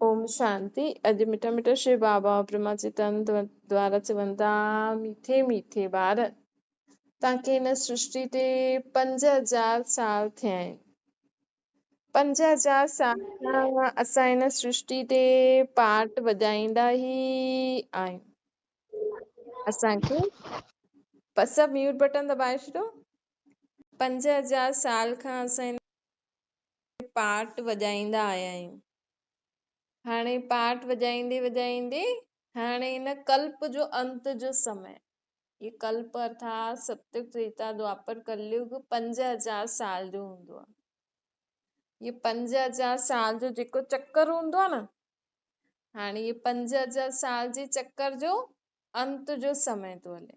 اوم شانتي. اڄ مٺا مٺا شو بابا برهما چيتن دوارا چون ٿا، مٺي مٺي ٻار، توهان کي هن سرشٽي تي 5000 سال ٿيا آهن. 5000 سال کان اسان هن سرشٽي تي پاٽ وڄائيندا ئي آهيون. اسان کي سڀ ميوٽ بٽڻ دٻائي ڇڏيو. 5000 سال کان اسان پاٽ وڄائيندا آيا آهيون. هاڻي پاٽ وڄائيندي وڄائيندي هاڻي هن ڪلپ جو انت جو سمي، هي ڪلپ ارٿات ستيگ، تريتا، دوآپر، ڪليگ 5000 سال جو هوندو آهي. هي 5000 سال جو جيڪو چڪر هوندو آهي نه، هاڻي هي 5000 سال جي چڪر جو انت جو سمي ٿو هلي.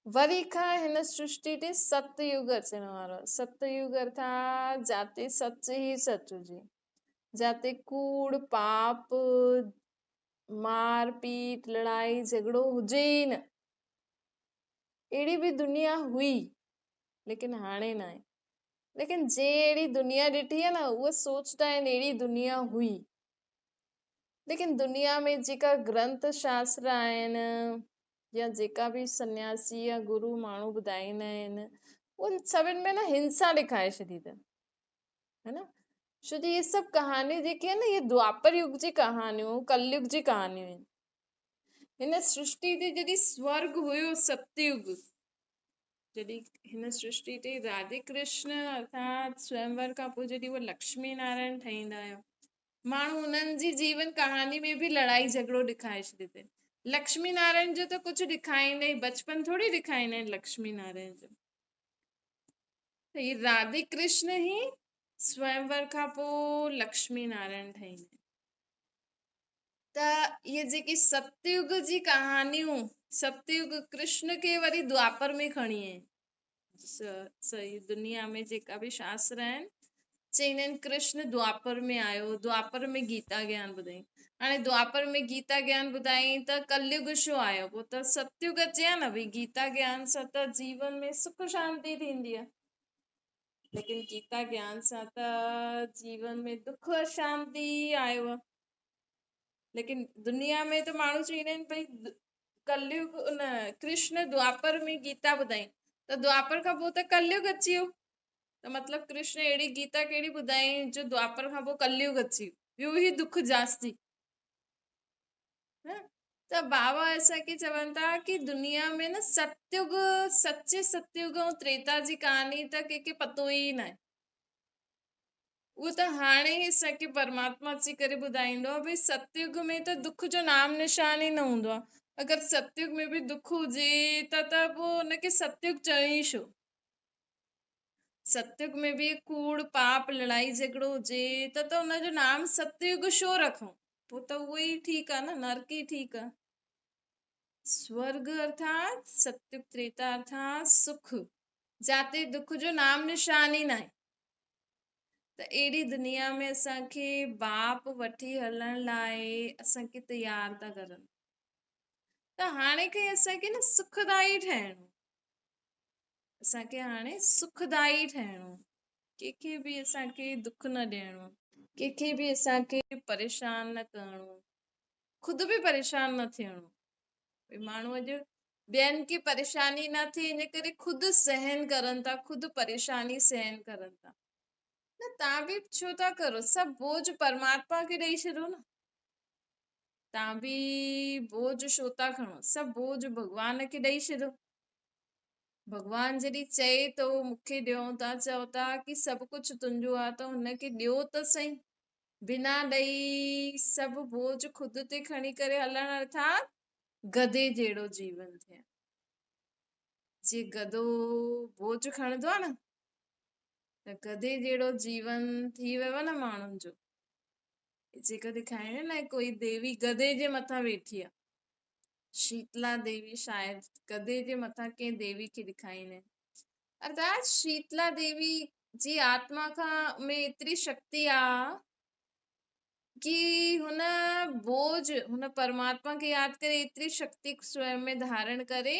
وري کان هن سرشٽي تي ست يگ اچڻ وارو آهي. ست يگ ارٿات جاتي سچ ئي سچ هجي، جاتي ڪوڙ، پاپ، مار پيٽ، لڙائي جهڳڙو هجي ئي نه. اهڙي به دنيا هئي، ليڪن هاڻي ناهي. ليڪن جنهن اهڙي دنيا ڏٺي آهي نه، اهي سوچدا آهن اهڙي دنيا هئي. ليڪن دنيا ۾ جيڪا گرنٿ شاستر آهن يا جيڪا به سنياسي يا گرو ماڻهو ٻڌائيندا آهن، ان سڀن ۾ نه هنسا ڏيکاري ڇڏي اٿن، هي نه؟ ڇو جو اهي سڀ ڪهاڻيون جيڪي آهن نه، اهي دوآپر يگ جي ڪهاڻيون، ڪليگ جي ڪهاڻيون آهن. هن سرشٽي تي جڏهن سورگ هيو ستيگ، جڏهن هن سرشٽي تي راڌي ڪرشن ارٿات سويمور کان پوء جڏهن اهي لڪشمي نارائڻ ٺهيندا آيا، ماڻهو انهن جي جيون ڪهاڻي ۾ به لڙائي جهڳڙو ڏيکاري ڇڏي اٿن. لڪشمي نارائڻ جو ته ڪجهه ڏيکاريندا ئي، بچپن ٿوري ڏيکاريندا آهن لڪشمي نارائڻ جو. ته هي راڌي ڪرشن ئي سويمور کان پوء لڪشمي نارائڻ ٺهيندا آهن. ته اهي جيڪي ستيگ جي ڪهاڻيون، ستيگ ڪرشن کي وري دوآپر ۾ کڻي آهن. دنيا ۾ جيڪا به شاستر آهن، چئيندا آهن ڪرشن دوآپر ۾ آيو، دوآپر ۾ گيتا گيان ٻڌائين. هاڻي دوآپر ۾ گيتا گيان ٻڌائين ته ڪليگ ڇو آيو؟ پوء ته ستيگ اچي ها نه، ڀئي گيتا گيان سان ته جيون ۾ سک شانتي ٿيندي آهي، ليڪن گيتا گيان سان ته جيون ۾ دک اشانتي آيو آهي. ليڪن دنيا ۾ ته ماڻهو چئيندا آهن ڀئي ڪليگ ان ڪرشن دوآپر ۾ گيتا ٻڌائين، ته دوآپر کان پوء ته ڪليگ اچي ويو، ته مطلب ڪرشن اهڙي گيتا ڪهڙي ٻڌائين جو دوآپر کان پوء ڪليگ اچي ويو، ٻيو ئي دک جاستي. ته بابا اسان کي چون ٿا ڪي دنيا ۾ نه ستيگ، سچي ستيگ ۽ تريتا جي ڪهاڻي ته ڪنهن کي پتو ئي ناهي. اهو ته هاڻي ئي اسان کي پرماتما اچي ڪري ٻڌائيندو آهي ڀئي ستيگ ۾ ته دک جو نام نشان ئي نه هوندو آهي. اگر ستيگ ۾ به دک هجي ته پوء ان کي ستيگ چئون ئي ڇو؟ ستيگ ۾ به ڪوڙ، پاپ، لڙائي جهڳڙو هجي ته ان جو نام ستيگ ڇو رکون؟ پوء ته اهو ئي ٺيڪ آهي نه، نرڪ ئي ٺيڪ آهي. سورڳ ارٿات ستيگ، تريتا ارٿات سک، جاتي دک جو نام نشان ئي ناهي. ته اهڙي دنيا ۾ اسان کي باپ وٺي هلڻ لاء اسان کي تيار ٿا ڪرن. ته هاڻي کان ئي اسان کي نه سکدائي ٺهڻو، اسان کي هاڻي سکدائي ٺهڻو، ڪنهن کي به اسان کي دک نه ڏيڻو، ڪنهن کي به اسان کي پريشان نه ڪرڻو، خود به پريشان نه ٿيڻو. ڀئي ماڻهو اڄ ٻين کي پريشاني نه ٿئي ان ڪري خود سهن ڪرن ٿا، خود پريشاني سهن ڪرن ٿا. نه تان به ڇو ٿا ڪرو، سڀ بوجھ پرماتما کي ڏئي ڇڏو نه. تان به بوجھ ڇو ٿا کڻو، سڀ بوجھ ڀڳوان کي ڏئي ڇڏو. ڀڳوان جڏهن چئي ٿو مون کي ڏيو، تان چئو ٿا ڪي سڀ ڪجھ تنهنجو آ ته هن کي ڏيو ته سهي. بنا ڏئي سڀ بوجھ خود تي کڻي ڪري هلڻ ارٿات گڌي جهڙو جيون ٿيڻ. جي گڌو بوجھ کڻندو آ نه ته گڌي جهڙو جيون ٿي ويو نه ماڻهن جو. جيڪا ڏيکارين نه ڪوئي ديوي گڌي جي مٿان ويٺي آ، شيتلا ديوي شايد گڌي جي مٿان ڪنهن ديوي کي ڏيکارين آهن. ارٿات شيتلا ديوي جي آتما کان ۾ ايتري شڪتي آ ڪي هن بوجھ، هن پرماتما کي ياد ڪري ايتري شڪتي سوئم ۾ ڌارڻ ڪري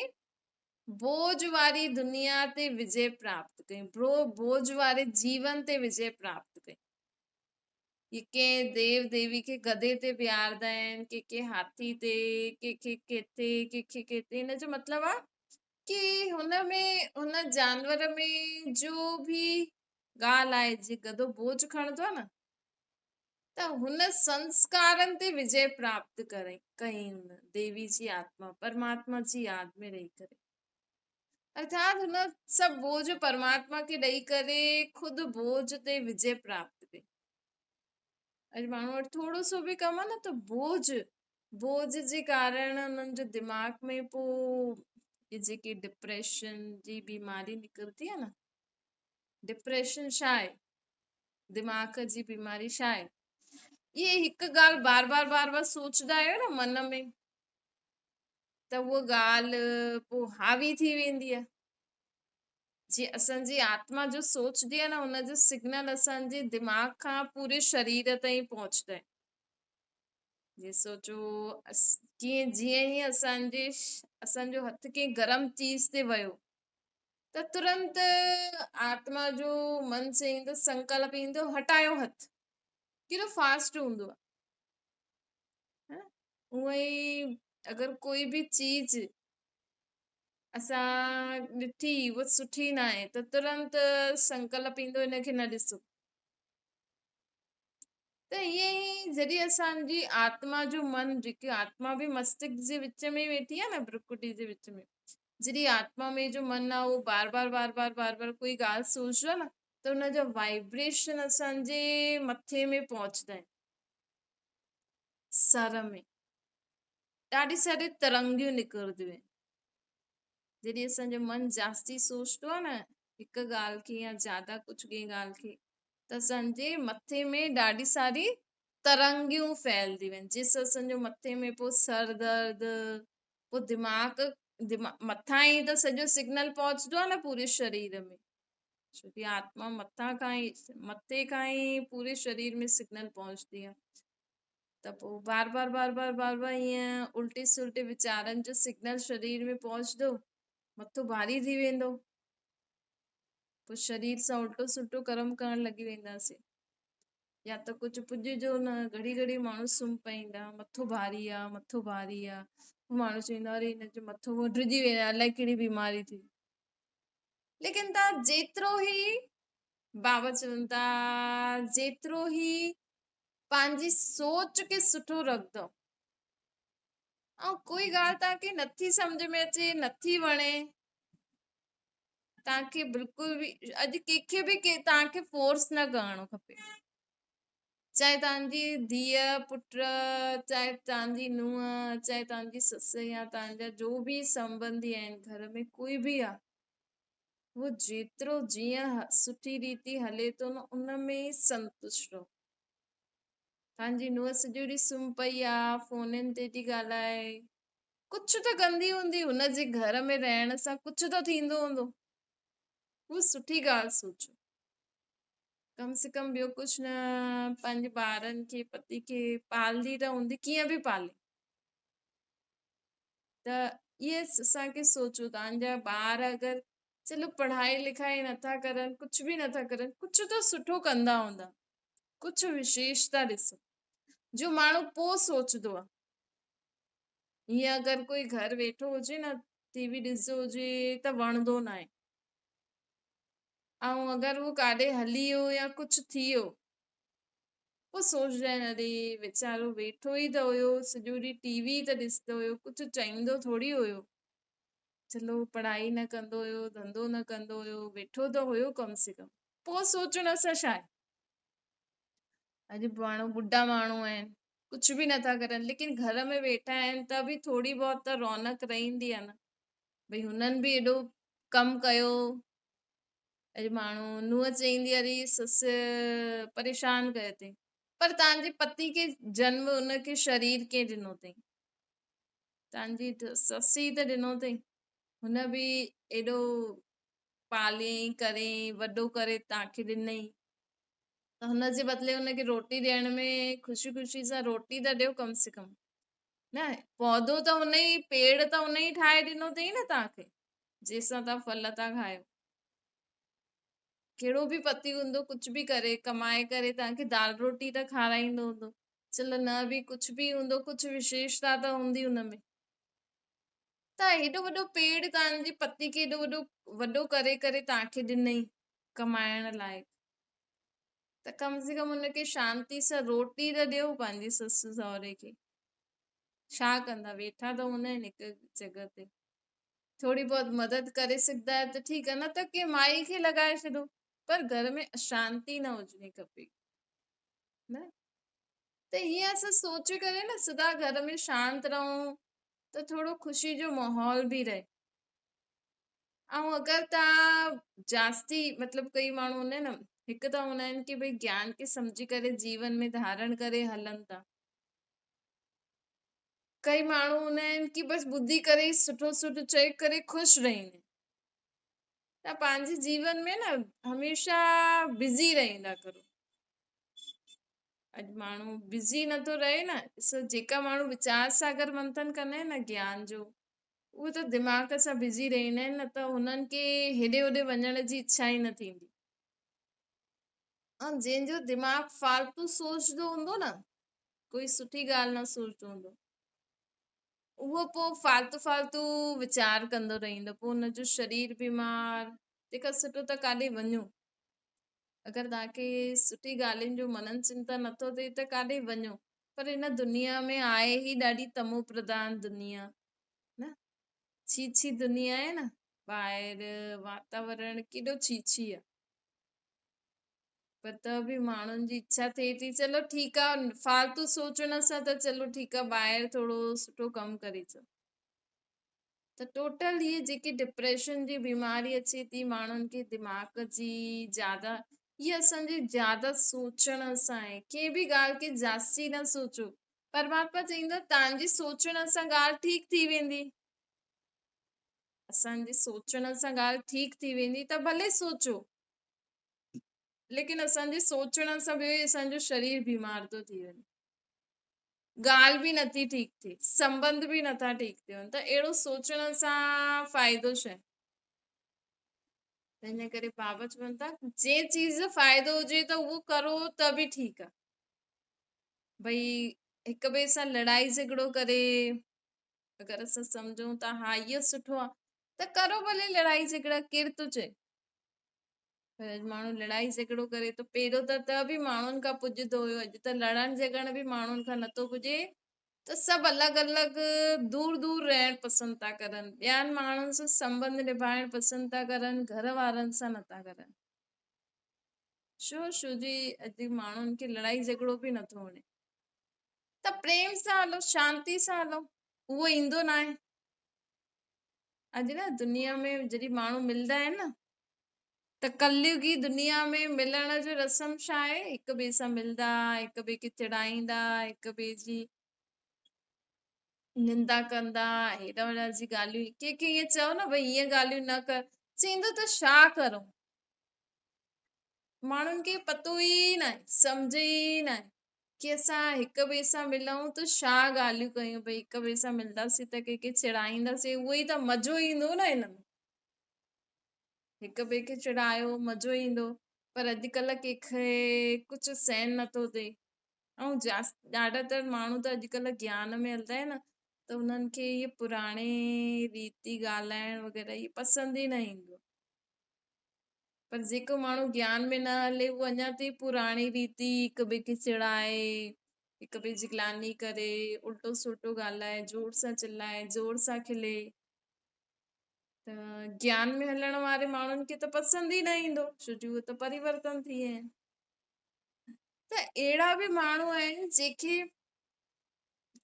بوجھ واري دنيا تي وجي پراپت ڪئي، بوجھ واري جيون تي وجي پراپت ڪئي. اهي ڪنهن ديو ديوي کي گڌي تي ويهاريندا آهن، ڪنهن کي هاٿي تي، ڪنهن کي ڪٿي، ڪنهن کي ڪٿي. هن جو مطلب آهي ڪي هن ۾ هن جانور ۾ جو به ڳالهه آهي، جي گڌو بوجه کڻندو آهي نه، ته هن سنسڪارن تي وجي پراپت ڪري ڪئي هن ديوي جي آتما پرماتما جي ياد ۾ رهي ڪري. ارٿات هن سڀ بوجه پرماتما کي ڏئي ڪري خود بوجه تي وجي پراپت ڪئي. اڄ ماڻهو وٽ ٿورو سو به ڪم آهي نه ته بوجه، بوجه جي ڪارڻ انهن جو دماغ ۾ پوء اهي جيڪي ڊپريشن جي بيماري نڪرندي آهي نه، ڊپريشن ڇا آهي، دماغ جي بيماري ڇا آهي، اهي هڪ ڳالهه بار بار بار بار سوچدا آهيو نه من ۾، ته اها ڳالهه پوء حاوي ٿي ويندي آهي. جي اسان جي آتما جو سوچدي آهي نه، ان جو سگنل اسان جي دماغ کان پوري شرير تائين پهچندو آهي. جي سوچو ڪيئن جيئن ئي اسان جو هٿ ڪنهن گرم چيز تي ويو ته ترنت آتما جو من سي ايندو سنڪلپ ايندو هٽايو هٿ، ڪيڏو فاسٽ هوندو آهي. اونئن ئي اگر ڪوئي به چيز اسان ڏٺي اها سٺي نه آهي ته ترنت سنڪلپ ايندو هن کي نه ڏسو. ته ائين ئي جڏهن اسان جي آتما جو من، جيڪي آتما به مستشڪ جي وچ ۾ ويٺي آهي نه، برڪٽي جي وچ ۾، جڏهن آتما ۾ جو من آهي اهو بار بار بار بار بار بار ڪوئي ڳالهه سوچندو آهي نه، ته ان جا وائبريشن اسان جي مٿي ۾ پهچندا آهن، سر ۾ ڏاڍي ساري ترنگيون نڪرنديون آهن. جڏهن اسان جو من جاستي سوچندو آهي نه هڪ ڳالهه کي يا زياده ڪجهه ڪنهن ڳالهه کي، ته اسان جي مٿي ۾ ڏاڍي ساري ترنگيون ڦهلديون آهن، جنهن سان اسان جو مٿي ۾ پوء سر درد، پوء دماغ مٿان ئي ته سڄو سگنل پهچندو آهي نه پوري شرير ۾، ڇو ڪي آتما مٿان کان ئي، مٿي کان ئي پوري شرير ۾ سگنل پهچندي آهي. ته پوء بار بار بار بار بار بار ائين الٽي سلٽي ويچارن جو سگنل شرير ۾ پهچندو، مٿو ڀاري ٿي ويندو، پوء شرير سان الٽو سلٽو ڪرم ڪرڻ لڳي وينداسين، يا ته ڪجهه پڄجو نه، گهڙي گهڙي ماڻهو سمهي پئيندا، مٿو ڀاري آ، مٿو ڀاري آ، پوء ماڻهو چوندا اري هن جو مٿو ڊڄي ويندا، الائي ڪهڙي بيماري ٿي. ليڪن توهان جيترو ئي بابا چون ٿا، جيترو ئي پنهنجي سوچ کي سٺو رکندو، ۽ ڪوئي ڳالهه توهان کي نٿي سمجهه ۾ اچي، نٿي وڻي توهان کي بلڪل به، اڄ ڪنهن کي به توهان کي فورس نه ڪرڻو کپي، چاهي توهان جي ڌيء پٽ، چاهي توهان جي نونهن، چاهي توهان جي سس يا توهان جا جو به سنبنڌي آهن گهر ۾ ڪوئي به آهي، اهو جيترو جيئن سٺي ريتي هلي ٿو نه ان ۾ ئي سنتشٽ رهو. توهان جي نونهن سڄو ڏينهن سمهي پئي آ، فونن تي ٿي ڳالهائي، ڪجهه ته ڪندي هوندي، هن جي گهر ۾ رهڻ سان ڪجهه ته ٿيندو هوندو. هو سٺي ڳالهه سوچو، ڪم سي ڪم ٻيو ڪجهه نه پنهنجي ٻارن کي پتي کي پالندي ته هوندي، ڪيئن به پالي. ته اهي اسان کي سوچو، توهان جا ٻار اگر چلو پڙهائي لکائي نٿا ڪرن، ڪجهه به نٿا ڪرن، ڪجهه ته سٺو ڪندا هوندا، ڪجهه وشيشتا ڏسو جو ماڻهو پوء سوچندو آهي. هيئن اگر ڪوئي گهر ويٺو هجي نه، ٽي وي ڏسندو هجي ته وڻندو ناهي، ۽ اگر هو ڪاڏي هلي ويو يا ڪجهه ٿي ويو، پوء سوچدا آهن اري ويچارو ويٺو ئي ته هيو، سڄو ڏينهن ٽي وي ته ڏسندو هيو، ڪجهه چئيندو ٿوري هيو، چلو پڙهائي نه ڪندو هيو، ڌنڌو نه ڪندو هيو، ويٺو ته هيو ڪم سي ڪم. پوء سوچڻ سان ڇا آهي، اڄ ماڻهو ٻڍا ماڻهو آهن، ڪجهه به نٿا ڪرن، ليڪن گهر ۾ ويٺا آهن ته به ٿوري بهت ته رونق رهندي آهي نه، ڀئي هنن به ايڏو ڪم ڪيو. اڄ ماڻهو نونهن چئيندي اري سس پريشان ڪيو اٿئي، پر توهان جي پتي کي جنم ان کي شرير ڪنهن ڏنو اٿئي؟ توهان جي سس ئي ته ڏنو اٿئي. هن به ايڏو پاليائين ڪريائين وڏو ڪري توهان کي ڏنئي، ته هن جي بدلي هن کي روٽي ڏيڻ ۾ خوشي خوشي سان روٽي ته ڏيو ڪم سي ڪم نه. پودو ته هن ئي، پيڙ ته هن ئي ٺاهي ڏنو اٿئي نه توهان کي، جنهن سان توهان ڦل ٿا کايو. कहिड़ो बि पति हूंदो, कुझु बि करे, कमाए करे तव्हांखे दाल रोटी त खाराईंदो हूंदो। चलो न बि कुझु बि हूंदो, कुझु विशेषता त हूंदी हुन में। त हेॾो वॾो पेड़ तव्हांजे पति खे हेॾो वॾो वॾो करे करे तव्हांखे ॾिनई कमाइण लाइ, त कम से कम हुनखे शांति सां रोटी त ॾियो पंहिंजी ससु सहुरे खे। छा कंदा, वेठा त हूंदा आहिनि हिकु जॻह ते। थोरी बहुत मदद करे सघंदा आहियो त ठीकु आहे, न त कंहिं माई खे लॻाए छॾो, पर घर में अशांति न हुजणी खपे न। त हीअं असां सोचे करे न सदा घर में शांत रहूं त थोरो ख़ुशी जो माहौल बि रहे। ऐं अगरि तव्हां जास्ती मतिलबु कई माण्हू हूंदा आहिनि न, हिकु त हूंदा आहिनि की भई ज्ञान खे सम्झी करे जीवन में धारण करे हलनि था। कई माण्हू हूंदा आहिनि की बसि ॿुधी करे सुठो सुठो चई करे ख़ुशि रहींदा आहिनि। त पंहिंजे जीवन में न हमेशा बिज़ी रहींदा करो। अॼु माण्हू बिज़ी नथो रहे न, ॾिसो जेका माण्हू वीचार सागर मंथन कंदा आहिनि न ज्ञान जो, उहे त दिमाग़ सां बिज़ी रहींदा आहिनि, न त हुननि खे हेॾे होॾे वञण जी इच्छा ई न थींदी। ऐं जंहिंजो दिमाग़ फ़ाल्तू सोचंदो हूंदो न, कोई सुठी ॻाल्हि न सोचंदो हूंदो, उहो पोइ फ़ाल्तू फ़ाल्तू वीचार कंदो रहींदो, पोइ हुनजो शरीर बीमार। तंहिंखां सुठो त काॾे वञो। अगरि तव्हांखे सुठी ॻाल्हियुनि जो मनन चिंतन नथो थिए त काॾे वञो। पर हिन दुनिया में आहे ई ॾाढी तमो प्रधान दुनिया न, छी छी दुनिया आहे न, ॿाहिरि वातावरण केॾो छी छी आहे, पर त बि माण्हुनि जी इच्छा थिए थी चलो ठीकु आहे, फ़ाल्तू सोचण सां त चलो ठीकु आहे, ॿाहिरि थोरो सुठो कमु करे अचो। त टोटल इहे जेकी डिप्रेशन जी बीमारी अचे थी माण्हुनि खे दिमाग़ जी ज़्यादा, इहा असांजे ज़्यादा सोचण सां आहे। कंहिं बि ॻाल्हि खे जास्ती न सोचो। परमात्मा चईंदो तव्हांजी सोचण सां ॻाल्हि ठीकु थी वेंदी, असांजे सोचण सां ॻाल्हि ठीकु थी वेंदी त भले सोचो, लेकिन असांजे सोचण सां बि असांजो शरीर बीमार थो थी वञे, ॻाल्हि बि नथी ठीकु थिए, संबंध बि नथा ठीकु थियनि, त अहिड़ो सोचण सां फ़ाइदो छा आहे? त हिन करे बाबा चवनि था जंहिं चीज़ जो फ़ाइदो हुजे त उहो करो त बि ठीकु आहे। भई हिक ॿिए सां लड़ाई झगड़ो करे अगरि असां सम्झूं था हा इहो सुठो आहे त करो भले लड़ाई झगड़ा, केरु थो चए? पर अॼु माण्हू लड़ाई झगड़ो करे थो। पहिरियों त बि माण्हुनि खां पुॼंदो हुयो, अॼु त लड़ण झगड़ण बि माण्हुनि खां नथो पुॼे, त सभु अलॻि अलॻि दूर दूर रहणु पसंदि था करनि, ॿियनि माण्हुनि सां संबंध निभाइणु पसंदि था करनि, घर वारनि सां नथा करनि। छो? छो जी अॼु माण्हुनि खे लड़ाई झगड़ो बि नथो वणे। त प्रेम सां हलो, शांति सां हलो, उहो ईंदो न आहे। अॼु न दुनिया में जॾहिं माण्हू मिलंदा आहिनि न, त कलयुगी दुनिया में मिलण जो रस्म छा आहे? हिक ॿिए सां मिलंदा, हिक ॿिए खे चिढ़ाईंदा, हिक ॿिए जी निंदा कंदा, हेॾा होॾा जी ॻाल्हियूं। कंहिंखे ईअं चओ न भई ईअं ॻाल्हियूं न कर, चईंदो त छा करूं? माण्हुनि खे पतो ई न आहे, सम्झ ई न आहे की असां हिक ॿिए सां मिलूं त छा ॻाल्हियूं कयूं। भई हिक ॿिए सां मिलंदासीं त कंहिंखे चिढ़ाईंदासीं, उहो ई त मज़ो ईंदो न हिन में। हिक ॿिए खे चिढ़ायो, मज़ो ईंदो। पर अॼुकल्ह कंहिंखे कुझु सहन नथो थिए। ऐं ॾाढा त माण्हू त अॼुकल्ह ज्ञान में हलंदा आहिनि न, त हुननि खे इहे पुराणे रीति ॻाल्हाइण वग़ैरह इहे पसंदि ई न ईंदो। पर जेको माण्हू ज्ञान में न हले, उहो अञा ताईं पुराणी रीति हिक ॿिए खे चिढ़ाए, हिक ॿिए जी ग्लानी करे, उल्टो सुल्टो ॻाल्हाए, ज़ोर सां चिल्लाए, ज़ोर सां खिले। त ज्ञान में हलण वारे माण्हुनि खे त पसंदि ई न ईंदो, छो जो उहे त परिवर्तन थी विया आहिनि। त अहिड़ा बि माण्हू आहिनि जेके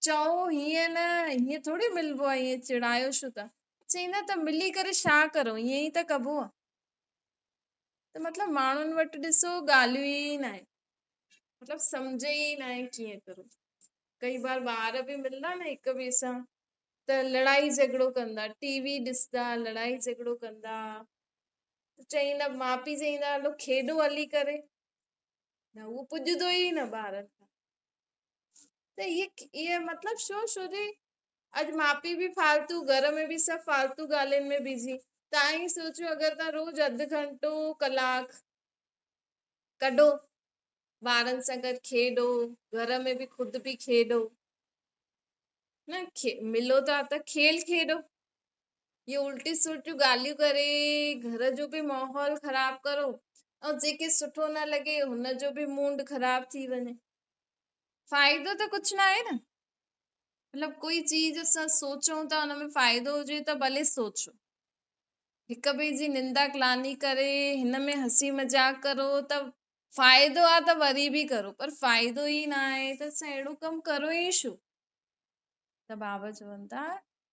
चओ हीअं न, हीअं थोरी मिलबो आहे, ईअं चिढ़ायो छो था? चईंदा त मिली करे छा करूं, ईअं ई त कबो आहे। त मतिलबु माण्हुनि वटि ॾिसो ॻाल्हियूं ई न आहिनि, मतिलबु सम्झ ई न आहे कीअं करूं। कई बार ॿार बि मिलंदा न हिक ॿिए सां त लड़ाई झगड़ो कंदा, टीवी ॾिसंदा, लड़ाई झगड़ो कंदा। चईंदा माउ पीउ चईंदा हलो खेॾो हली करे, न उहो पुॼंदो ई न ॿारनि खां। त इहे मतिलबु छो? छो जी अॼु माउ पीउ बि फ़ाल्तू, घर में बि सभु फ़ाल्तू ॻाल्हियुनि में बिज़ी। तव्हां ई सोचो अगरि तव्हां रोज़ अधु घंटो कलाकु ڪڍو، ٻارن سان گڏ کيڏو، گهر ۾ به خود به کيڏو. نه ملو ٿا ته کيل کيڏو. اهي الٽي سلٽيون ڳالهيون ڪري گهر جو به ماحول خراب ڪرو ۽ جيڪي سٺو نه لڳي هن جو به موڊ خراب ٿي وڃي. فائدو ته ڪجهه نه آهي نه. مطلب ڪوئي چيز اسان سوچون ٿا ان ۾ فائدو هجي ته ڀلي سوچو. هڪ ٻئي جي نندا ڪلاني ڪري هن ۾ هسي مذاق ڪرو ته فائدو آ ته وري به ڪرو، پر فائدو ئي نه آهي ته اسان اهڙو ڪم ڪرو ئي ڇو؟ ته بابا چون ٿا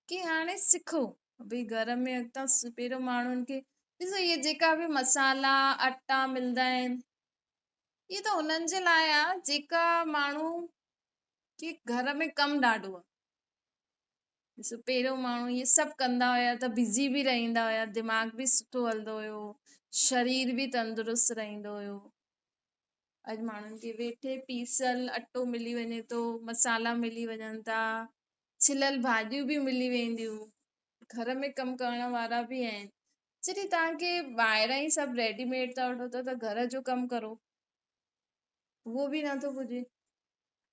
ڪي هاڻي سکو ڀئي گهر ۾ اڳتان پهريون ماڻهن کي ڏسو اهي جيڪا به مصالحا اٽا ملندا آهن اهي ته انهن جي لاء آ جيڪا ماڻهو کي گهر ۾ ڪم ڏاڍو آ. ڏسو پهريون ماڻهو اهي سڀ ڪندا هيا ته بزي به رهندا هيا، دماغ به سٺو هلندو هيو، شرير به تندرست رهندو هيو. اڄ ماڻهن کي ويٺي پيسل اٽو ملي وڃي ٿو، مصالحا ملي وڃن ٿا، ڇلل ڀاڄيون به ملي وينديون، گهر ۾ ڪم ڪرڻ وارا به آهن. جڏهن توهان کي ٻاهران ئي سڀ ريڊي ميڊ ٿا وٺو ته گهر جو ڪم ڪرو، اهو به نٿو پڄي.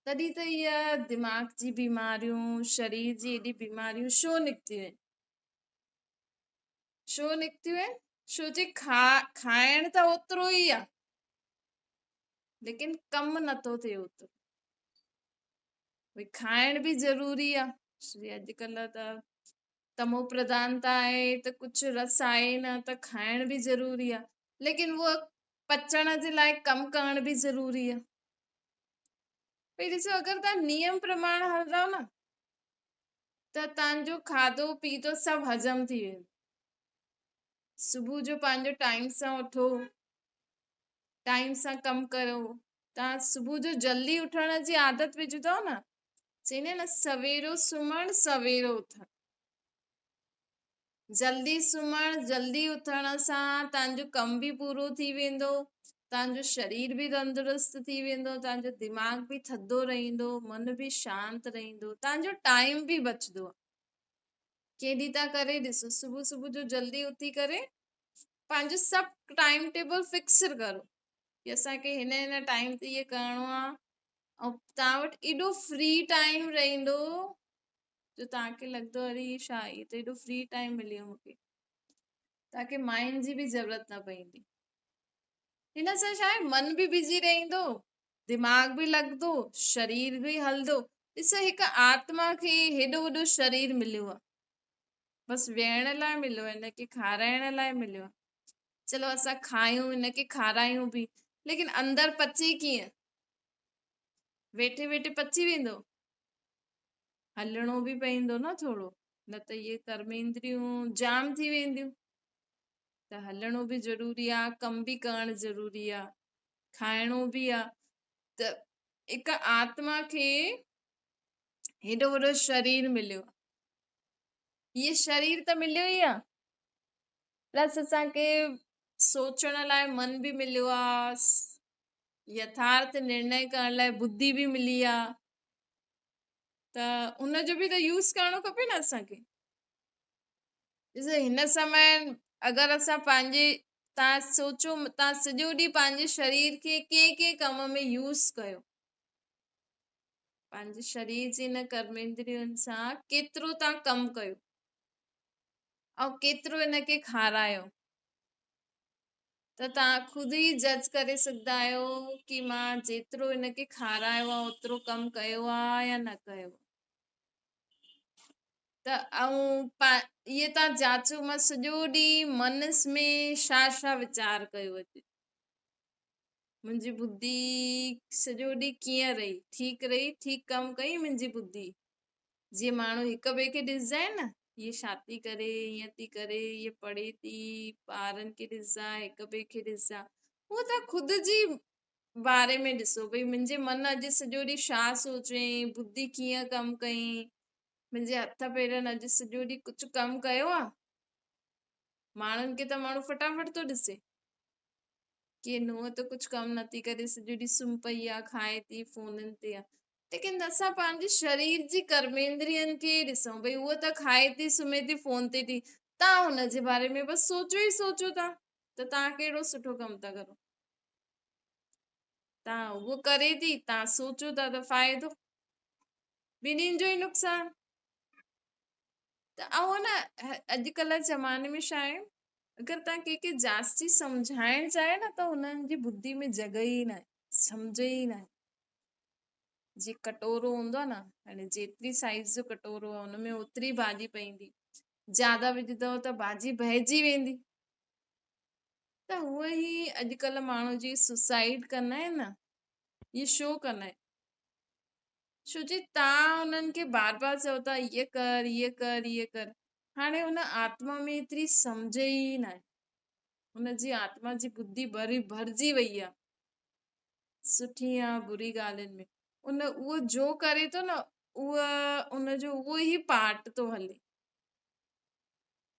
تڏهن ته اها دماغ جي بيماريون، شرير جي ايڏي بيماريون ڇو نڪتيون آهن؟ ڇو نڪتيون آهن؟ ڇو جي کائڻ ته اوترو ئي آهي، ليڪن ڪم نٿو ٿئي اوترو. ڀئي کائڻ به ضروري آهي. اڄڪلهه ته تمو پرڌانتا آهي ته ڪجهه رس آهي نه، ته کائڻ به ضروري آهي، ليڪن اهو پچڻ جي لاءِ ڪم ڪرڻ به ضروري آهي. ڀئي ڏسو اگر توهان نيم پرماڻ هلندؤ نه ته توهان جو کاڌو پيتو سڀ هضم ٿي ويندو. صبح جو پنهنجو ٽائيم سان اٿو، ٽائيم سان ڪم ڪرو. توهان صبح جو جلدي اٿڻ جي عادت وجهندؤ نه، چئيندا آهن نه سويرو سمهڻ سويرو اٿڻ. جلدي سمهڻ جلدي اٿڻ سان توهان جو ڪم به پورو ٿي ويندو، توهان جو شرير به تندرست ٿي ويندو، توهان جو دماغ به ٿڌو رهندو، من به شانت رهندو، توهان جو ٽائيم به بچندو. ڪنهن ڏينهن توهان ڪري ڏسو، صبح صبح جو جلدي اٿي ڪري پنهنجو سڀ ٽائيم ٽيبل فڪس ڪرو ڪي اسان کي هن هن ٽائيم تي اهو ڪرڻو آهي، ۽ توهان وٽ ايڏو فري ٽائيم رهندو جو توهان کي لڳندو اري هي ڇا، هي ته ايڏو فري ٽائيم ملي ويو مون کي. توهان کي ماين جي به ضرورت نه پوندي. هن سان ڇا آهي، من به بزي رهندو، دماغ به لڳندو، شرير به هلندو. ڏسو هڪ آتما کي هيڏو وڏو شرير مليو آهي، بس ويهڻ لاءِ مليو آهي، هن کي کارائڻ لاءِ مليو آهي. چلو اسان کايون، هن کي کارايون به، ليڪن اندر پچي ڪيئن؟ ويٺي ويٺي پچي ويندو؟ هلڻو به پوندو نه ٿورو، نه ته اهي ڪرميندريون جام ٿي وينديون. ته هلڻو به ضروري آهي، ڪم به ڪرڻ ضروري آهي، کائڻو به آهي. ته هڪ آتما کي هيڏو وڏو شرير مليو آهي، هيءَ شرير ته مليو ئي آهي، پلس اسان کي سوچڻ لاءِ من به مليو آهي، يٿارٿ نرڻي ڪرڻ لاءِ ٻڌي به ملي آهي، ته ان جو به ته يوز ڪرڻو کپي نه اسان کي. ڏسو هن سمي اگر اسان پنهنجي، توهان سوچو توهان سڄو ڏينهن پنهنجي شرير کي ڪنهن ڪنهن ڪم ۾ يوز ڪيو، پنهنجي شرير جي هن ڪرميندرين سان ڪيترو توهان ڪم ڪيو ۽ ڪيترو هن کي کارايو، ته توهان خود ئي جج ڪري سگهندا آهيو ڪه مان جيترو هن کي کارايو آهي اوترو ڪم ڪيو آهي يا نه ڪيو. ته ۽ اهي توهان جاچو مان سڄو ڏينهن منس ۾ ڇا ڇا ويچار ڪيو، اڄ منهنجي ٻڌي سڄو ڏينهن ڪيئن رهي، ٺيڪ رهي، ٺيڪ ڪم ڪئي منهنجي ٻڌي. جيئن ماڻهو هڪ ٻئي کي ڏسندا آهن نه، هيءَ ڇا ٿي ڪري، هيئن ٿي ڪري، هيءَ پڙهي ٿي، ٻارن کي ڏسندا، هڪ ٻئي کي ڏسندا، اهو توهان خود جي باري ۾ ڏسو ڀئي منهنجي من اڄ سڄو ڏينهن ڇا سوچيئين، ٻڌي ڪيئن ڪم ڪئين، منهنجي هٿ پيرن اڄ سڄو ڏينهن ڪجهه ڪم ڪيو آهي. ماڻهن کي ته ماڻهو فٽافٽ ٿو ڏسي ڪه ننهن ته ڪجهه ڪم نٿي ڪري، سڄو ڏينهن سمهي پئي آهي، کائي ٿي، فونن تي آهي. ليڪن اسان پنهنجي شرير جي ڪرميندرين کي ڏسون ڀئي اها ته کائي ٿي، سمهي ٿي، فون تي ٿي، توهان هن جي باري ۾ بس سوچو ئي سوچو ٿا ته توهان ڪهڙو سٺو ڪم ٿا ڪرو. तव्हां उहो करे थी, तव्हां सोचो था त फ़ाइदो, ॿिन्हिनि जो ई नुक़सानु। त ऐं न अॼुकल्ह ज़माने में छा आहे, अगरि तव्हां कंहिंखे जास्ती सम्झाइण चाहियो न त हुननि जी बुद्धि में जॻह ई न आहे, सम्झ ई न आहे। जीअं कटोरो हूंदो आहे न, हाणे जेतिरी साइज़ जो कटोरो आहे हुन में ओतिरी भाॼी पवंदी, ज़्यादा विझंदव त भाॼी बहिजी वेंदी। त उहा ई अॼुकल्ह माण्हू जी सुसाइड कंदा आहिनि न, इहे छो कंदा आहिनि? छो जे तव्हां हुननि खे बार बार चओ था इहे कर, इहे कर, इहे कर, हाणे हुन आत्मा में एतिरी सम्झ ई न आहे, हुनजी आत्मा जी बुद्धि भरी भरिजी वई आहे सुठी या बुरी ॻाल्हियुनि में। उन उहो जो करे थो न, उहो उनजो उहो ई पार्ट थो हले।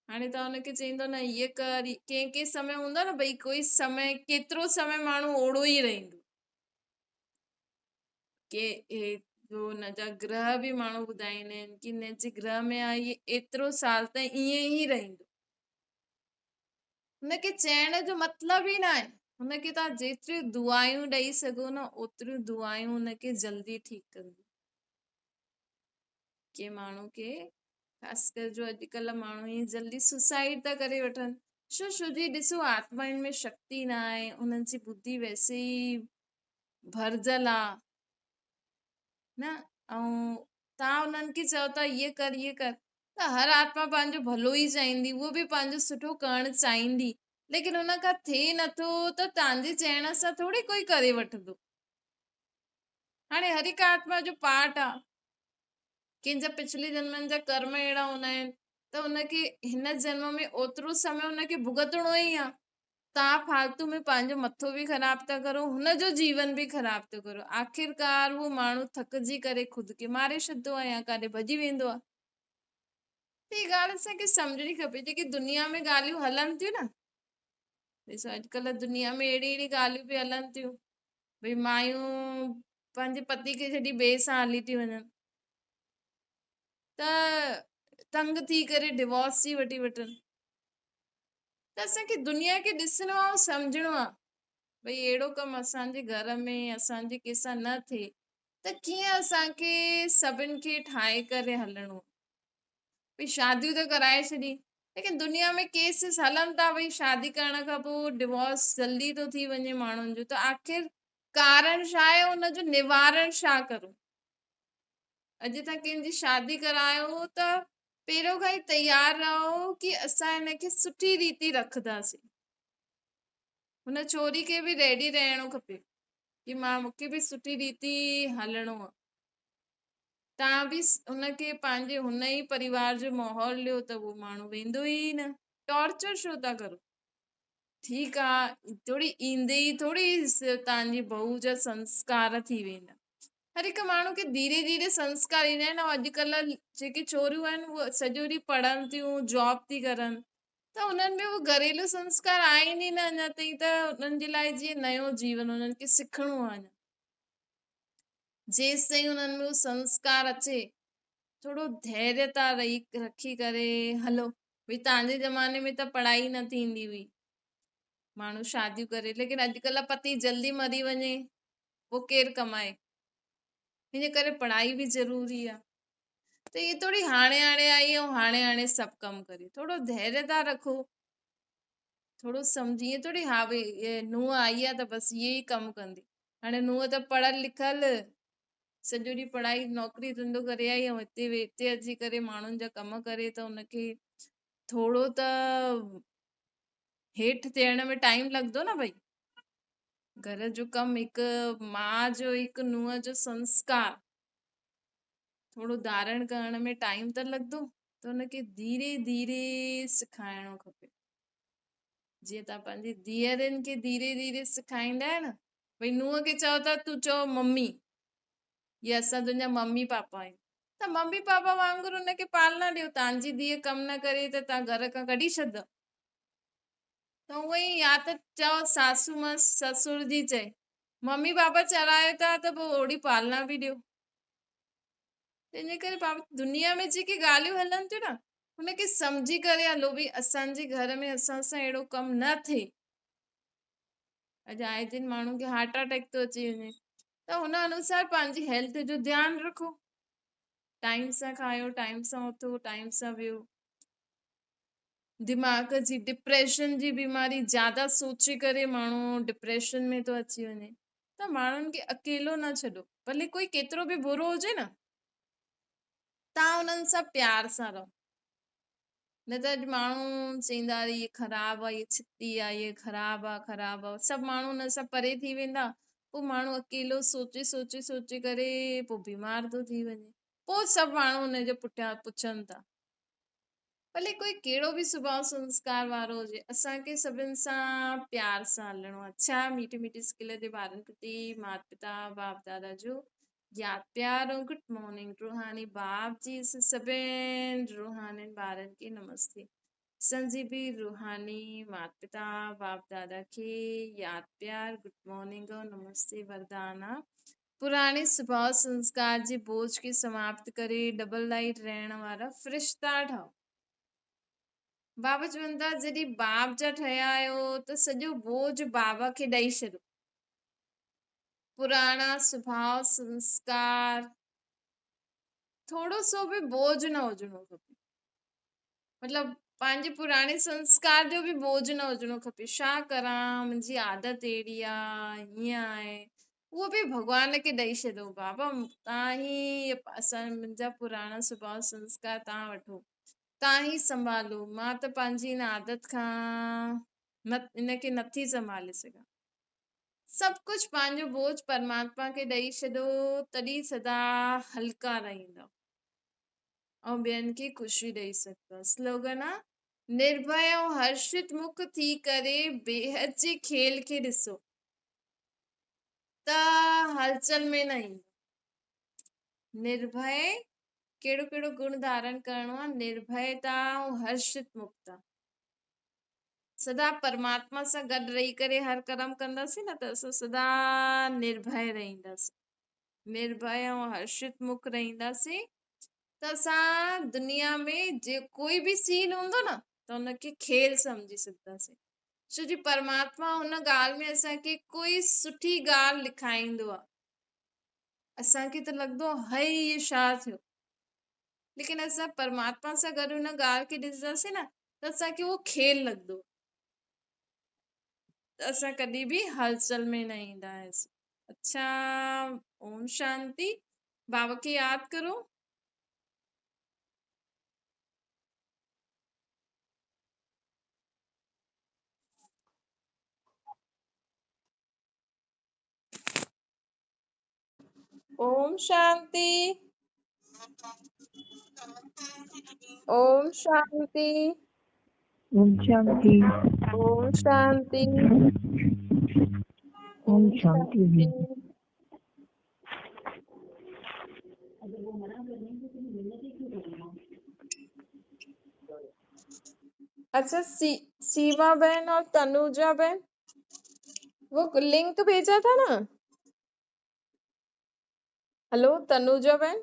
हाणे तव्हां हुनखे चईंदो न इहे कर, कंहिं कंहिं समय हूंदो आहे न भई कोई समय केतिरो समय माण्हू ओड़ो ई रहींदो, के हे जो हुनजा ग्रह बि माण्हू ॿुधाईंदा आहिनि की हिन जे ग्रह में आहे इहे एतिरो साल ताईं ईअं ई रहींदो। हुनखे चयण जो मतिलबु ई न आहे, हुनखे तव्हां जेतिरियूं दुआयूं ॾेई सघो न ओतिरियूं दुआयूं हुनखे जल्दी ठीकु कंदियूं। कंहिं माण्हू खे ख़ासि करे जो अॼुकल्ह माण्हू ईअं जल्दी सुसाइड था करे वठनि, छो छो जी ॾिसो आत्माउनि में शक्ति न आहे, हुननि जी बुद्धि वैसे ई भरिजल आहे न, ऐं तव्हां हुननि खे चओ था इहे कर इहे कर, त हर आत्मा पंहिंजो भलो ई चाहींदी, उहो बि पंहिंजो सुठो करणु चाहींदी, लेकिन हुन खां थिए नथो त तव्हांजे चयण सां थोरी कोई करे वठंदो। हाणे हर हिकु आत्मा जो पार्ट आहे, कंहिंजा पिछले जन्मनि जा कर्म अहिड़ा हूंदा आहिनि त हुनखे हिन जन्म में ओतिरो समय हुनखे भुगतणो ई आहे। तव्हां फ़ालतू में पंहिंजो मथो बि ख़राबु था करो, हुनजो जीवन बि ख़राबु था करो। आख़िरकार उहो माण्हू थकिजी करे ख़ुदि खे मारे छॾींदो आहे या काॾे भॼी वेंदो आहे। त हीअ ॻाल्हि असांखे सम्झणी खपे, जेके दुनिया में ॻाल्हियूं हलनि थियूं न, ॾिसो अॼुकल्ह दुनिया में अहिड़ी अहिड़ी ॻाल्हियूं बि हलनि थियूं, भई मायूं पंहिंजे पति खे छॾी ॿिए सां हली थी वञनि त तंग थी करे डिवोर्स थी वठी वठनि। त असांखे दुनिया खे ॾिसणो आहे ऐं सम्झणो आहे भई अहिड़ो कमु असांजे घर में असांजे कंहिंसां न थिए त कीअं असांखे सभिनि खे ठाहे करे हलणो आहे। भई शादियूं त कराए छॾी, लेकिन दुनिया में केसिस हलनि था, भई शादी करण खां पोइ डिवोर्स जल्दी थो थी वञे माण्हुनि जो, त आख़िर कारण छा आहे, हुनजो निवारण छा करूं? अॼु तव्हां कंहिंजी शादी करायो त पहिरियों खां ई तयारु रहो की असां हिनखे सुठी रीति रखंदासीं। हुन छोरी खे बि रेडी रहणो खपे की मां मूंखे बि सुठी रीति हलणो आहे। तव्हां बि हुनखे पंहिंजे हुन ई परिवार जो माहौल ॾियो त उहो माण्हू वेंदो ई न। टॉर्चर छो था करो? ठीकु आहे, थोरी ईंदे ई थोरी तव्हांजी बहू जा संस्कार थी वेंदा। हर हिकु माण्हू खे धीरे धीरे संस्कार ईंदा आहिनि। ऐं अॼुकल्ह जेके छोरियूं आहिनि उहे सॼो ॾींहुं पढ़नि थियूं, जॉब थी करनि, त हुननि में उहो घरेलू संस्कार आहिनि ई न अञा ताईं, त हुननि जे लाइ जीअं नयो जीवन हुननि खे सिखणो आहे अञा। जेसि ताईं हुननि में उहो संस्कार अचे, थोरो धैर्यता रही रखी करे हलो। भई तव्हांजे ज़माने में त पढ़ाई न थींदी हुई, माण्हू शादियूं करे, लेकिन अॼुकल्ह पति जल्दी मरी वञे पोइ केरु कमाए? हिन करे पढ़ाई बि ज़रूरी आहे। त इहे थोरी हाणे हाणे आई ऐं हाणे हाणे सभु कमु करे, थोरो धैर्यता रखो, थोरो सम्झी, ईअं थोरी हा भई इहे नूंहं आई आहे त बसि इहे ई कमु कंदी। हाणे नूंहं त पढ़ियल लिखियल सॼो ॾींहुं पढ़ाई नौकिरी धंधो करे आई ऐं हिते हिते अची करे माण्हुनि जा कम करे, त हुनखे थोरो त हेठि थियण में टाइम लॻंदो न भई। घर जो कमु, हिकु माउ जो, हिकु नूंहं जो संस्कार थोरो धारण करण में टाइम त लॻंदो, त हुनखे धीरे धीरे सेखारिणो खपे। जीअं तव्हां पंहिंजी धीअरुनि खे धीरे धीरे सेखारींदा आहियो न, भई नूंहं खे चओ था तूं चओ मम्मी, या असां तुंहिंजा मम्मी पापा आहियूं, त मम्मी पापा वांगुरु हुनखे पालना ॾियो। तव्हांजी धीअ कमु न करे त तव्हां घर खां कढी छॾंदव। त उहा ई या त चओ सासू मां ससुर जी चए, मम्मी पापा चरायो था त पोइ ओहिड़ी पालना बि ॾियो। त इन करे बाबा दुनिया में जेके ॻाल्हियूं हलनि थियूं न, हुनखे सम्झी करे हलो, भई असांजे घर में असां सां अहिड़ो कमु न थिए। अॼु आए दिन माण्हू खे हार्ट अटैक थो अची वञे। त हुन अनुसार पंहिंजी हेल्थ जो ध्यानु रखो, टाइम सां खायो, टाइम सां उथो, टाइम सां वेहो। दिमाग़ जी डिप्रेशन जी बीमारी, ज़्यादा सोचे करे माण्हू डिप्रेशन में थो अची वञे। त माण्हुनि खे अकेलो न छॾो, भले कोई केतिरो बि बुरो हुजे न, तव्हां हुननि सां प्यार सां रहो। न त अॼु माण्हू चवंदा इहे ख़राबु आहे, इहे छिती आहे, इहे ख़राबु आहे, ख़राबु आहे, सभु माण्हू हुन सां परे थी वेंदा। पोइ माण्हू अकेलो सोचे सोचे सोचे करे पोइ बीमार थो थी वञे। पोइ सभु माण्हू हुनजे पुठियां पुछनि था। भले कोई कहिड़ो बि सुभाव संस्कार वारो हुजे, असांखे सभिनि सां प्यार सां हलणो आहे। छा मीठी मीठी स्किल जे ॿारनि प्रति माता पिता बाप दादा जो यादि प्यार ऐं गुड मॉर्निंग। रूहानी बाप जी सभिनि रूहानी ॿारनि खे नमस्ते। असांजी बि रूहानी माता पिता बाप दादा खे यादि प्यार, गुड मॉर्निंग ऐं नमस्ते। वरदान आहे पुराणे सुभाव संस्कार जे बोझ खे समाप्त करे डबल लाइट रहण वारा फ़रिश्ता ठाहो। बाबा चवनि था जॾहिं बाप जा ठहिया आहियो त सॼो बोझ बाबा खे ॾेई छॾो। पुराणा सुभाव संस्कार थोरो सो बि बोझ न हुजणो खपे, मतिलबु पंहिंजे पुराणे संस्कार जो बि बोझ न हुजणो खपे। छा करां, मुंहिंजी आदत अहिड़ी आहे, हीअं आहे, उहो बि भॻवान खे ॾेई छॾो। बाबा तव्हां ई असां मुंहिंजा पुराणा सुभाव संस्कार तव्हां वठो, तव्हां ई संभालो, मां त पंहिंजी हिन आदत खां न इनखे नथी संभाले सघां। सभु कुझु पंहिंजो बोझ परमात्मा खे ॾेई छॾो, तॾहिं सदा हल्का रहंदव ऐं ॿियनि खे ख़ुशी ॾेई सघंदव। स्लोगन आहे, निर्भय ऐं हर्षित मुख थी करे बेहद जे खेल खे ॾिसो त हलचल में न ईंदो। निर्भय कहिड़ो कहिड़ो गुण धारण करिणो आहे? निर्भयता ऐं हर्षित मुखता। सदा परमात्मा सां गॾु रही करे हर कर्म कंदासीं न त असां सदा निर्भय रहींदासीं, निर्भय ऐं हर्षित मुख रहींदासीं त असां दुनिया में जे कोई बि सीन हूंदो न त हुनखे खेल सम्झी सघंदासीं। छो जी परमात्मा हुन ॻाल्हि में असांखे कोई सुठी ॻाल्हि लिखाईंदो आहे, असांखे त लॻंदो आहे हाय इहो छा थियो, लेकिन असां परमात्मा सां गॾु हुन ॻाल्हि खे ॾिसंदासीं न त असांखे उहो खेल लॻंदो, त असां कॾहिं बि हलचल में न ईंदा आहियूं। अच्छा, ओम शांति। बाबा खे यादि करो। ओम शांति, ओम शांति, ओम शांति, ओम शांति, ओम ओम शांति। शांति। अच्छा, सीमा बहन और तनुजा बहन, वो लिंक भेजा था ना? हेलो तनुजा बहन,